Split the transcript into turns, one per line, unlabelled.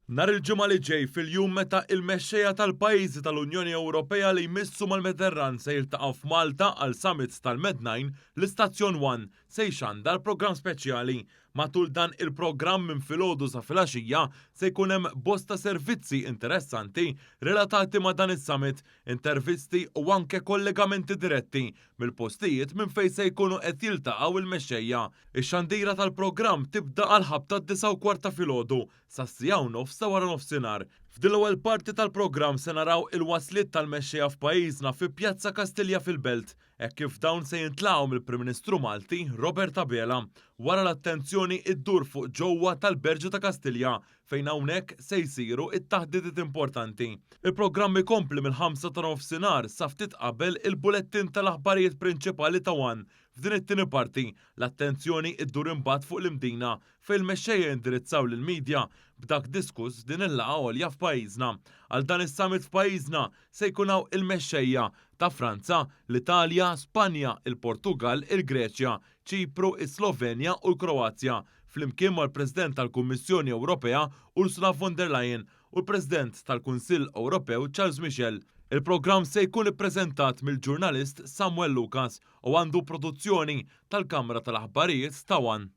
Nhar il-Ġimgħa li ġej, fil-jum meta il-mexxejja tal-pajjiżi tal-Unjoni Ewropea li jmissu mal-Mediterran se jiltaqgħu f'Malta għal summit tal-Med-9, l-istazzjon One se jxandar programm speċjali. Matul dan il-programm minn filgħodu sa filgħaxija se jkun hemm bosta servizzi interessanti relatati ma' dan is-summit, intervisti u anke kollegamenti diretti mill-postijiet minn fejn se jkunu qed jiltaqgħu il-mexxejja. Ix-xandira tal-programm tibda għal ħabta d-9:15 ta' filgħodu sas-siegħa u nofs ta' wara nofsinhar. F'din l-ewwel parti tal-programm se naraw il-wasliet tal-mexxejja f'pajjiżna fi Pjazza Kastilja fil-Belt, hekk kif dawn se jintlaqgħu mill-Prim Ministru Malti Robert Abela. Wara l-attenzjoni iddur fuq ġewwa tal-Berġa ta' Kastilja fejn hawnhekk se jsiru t-taħdidiet importanti. Il-programm ikompli mill-5 ta' nofsinhar sa ftit qabel il-bulettin tal-aħbarijiet prinċipali ta' One. F'din it-tieni parti, l-attenzjoni iddur imbagħad fuq l-Imdina fejn il-mexxejja jindirizzaw lill-media b'dak diskuss f'din il-laqgħa għolja f'pajjiżna. Għal dan is-summit f'pajjiżna se jkun hawn il-mexxejja ta' Franza, l-Italja, Spanja, il-Portugall, il-Greċja, Ċipru, is-Slovenja u l-Kroazja, flimkien mal-President tal-Kummissjoni Ewropea Ursula von der Leyen u l-President tal-Kunsill Ewropew Charles Michel. Il-programm se jkun ippreżentat mill-ġurnalist Samuel Lucas u għandu produzzjoni tal-Kamra tal-Aħbarijiet ta' One.